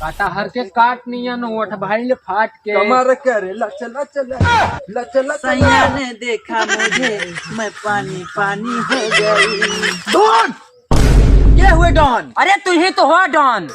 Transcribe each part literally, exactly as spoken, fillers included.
काटा हर के काट नियन ओठ भाई ले फाट के। कमर करे लच लच लच, लच लच लच। सैया ने देखा मुझे, मैं पानी पानी हो गई। डॉन! के हुए डॉन? अरे तू ही तो हो डॉन।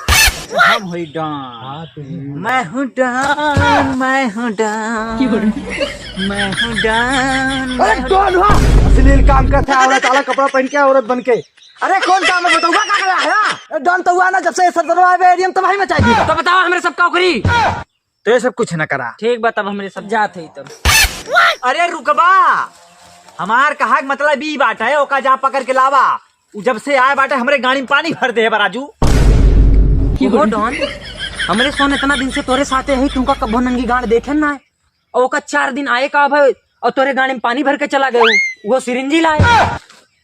हम हुई डॉन। हाँ, तू ही। मैं हूँ डॉन, मैं हूँ डॉन, मैं हूँ डॉन, अरे मैं हूँ डॉन हो। अश्लील काम करते हैं, औरत वाला कपड़ा पहन के, औरत बन के। अरे कौन काम है बताऊंगा, का करा है? ए, डॉन तो हुआ ना, जब से ये सरदार आए बे, एरिया में तबाही मचाई दी। तो बताओ हमरे सब का करी? तो ये सब कुछ न करा। ठीक बा, तब हमरे सब जात है तब। अरे रुकबा, हमार कहा के मतलब ई बात है, ओका जा पकड़ के लावा। उ जब से आए बाटे हमरे गाड़ी में पानी भर दे है बा राजू। कि हो डॉन, हमरे सोन इतना दिन से तोरे साथे है, तुमका कब्बो नंगी गांड देखे ना है। और ओका चार दिन आए का भाई, और तोरे गाड़ी में पानी भर के चला गए, वो सिरिंजी लाए।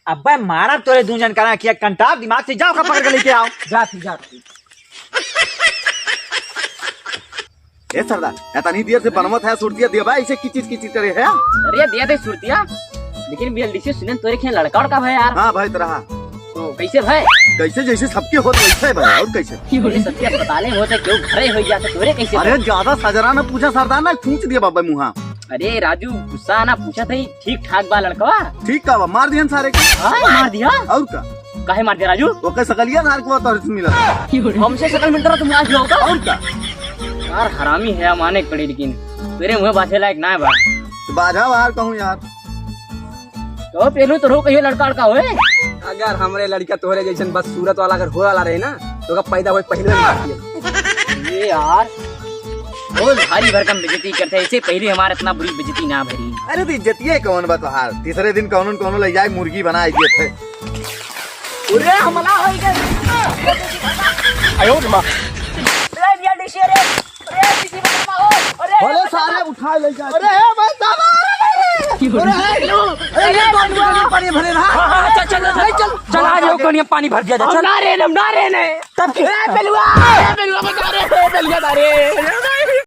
अबे मारा तोरे दू जन करा किया कंटाप दिमाग से, जाओ का पकड़ के लेके आओ। जाती जाती। ए सरदार, एतनी देर से बनवत है, सुरतिया दिया बा, इसे किचिर किचिर करे है। अरे दिया दे सुरतिया, लेकिन बीएलडीसी सुनन तोरे खें लड़का उड़का भय यार। हाँ भाई, तो रहा। तो कैसे भय? कैसे जैसे सबके होत वैसे है भाई, और कैसे? अरे सबके अस्पताले में होते, क्यों घरे हो जाते, तोरे कैसे अरे भय? ज्यादा सजरा ना पूछा सरदार, ना फूंच दिया बाबा मुहा। अरे राजू, गुस्सा ना पूछा था, ठीक ठाक बा लड़कवा। ठीक का बा, मार दिहन सारे के। हाँ, मार दिया। और का? काहे मार दिया राजू? ओके सकलिया सार को तोहरे से मिला। हमसे शकल मिलता रहा, तुम आज भी होगा? और का? यार हरामी है, माने के पड़ी, लेकिन तेरे मुँह बाजे लायक ना है बा। तो बाजा बाहर कहूँ यार। तो पेलू तो रो कहियो लड़का लड़का होए। अगर हमरे लड़का तोहरे जैसन बस सूरत वाला अगर होए वाला रहे ना, तो ओका पैदा होए पहले ही मार दिया। ये यार, बहुत भारी भरकम बेइज्जती करते हैं, इससे पहले हमारा इतना बुरी बेइज्जती ना भरी। अरे तो इज्जतिये कौन बा तोहार? तीसरे दिन कौनो न कौनो ले जाए मुर्गी बनाए दिए थे। अरे हमला हो गए। आयो रे माँ। अरे भैया डीसी रे। अरे डीसी बता हो। अरे भले सारे उठा ले जा। अरे हे भाई साहब। अरे हे। अरे ये कौन पानी भरे रहा? हाँ, हाँ, चल, चल, चल, चल, चल, आ जाओ, कोनिया पानी भर दिया जा, हम चल। ना रहने, हम ना रहने। तब की? ए, बेलुआ, ए, बेलुआ, बचा रे, ए, बेलुआ, बचा रे।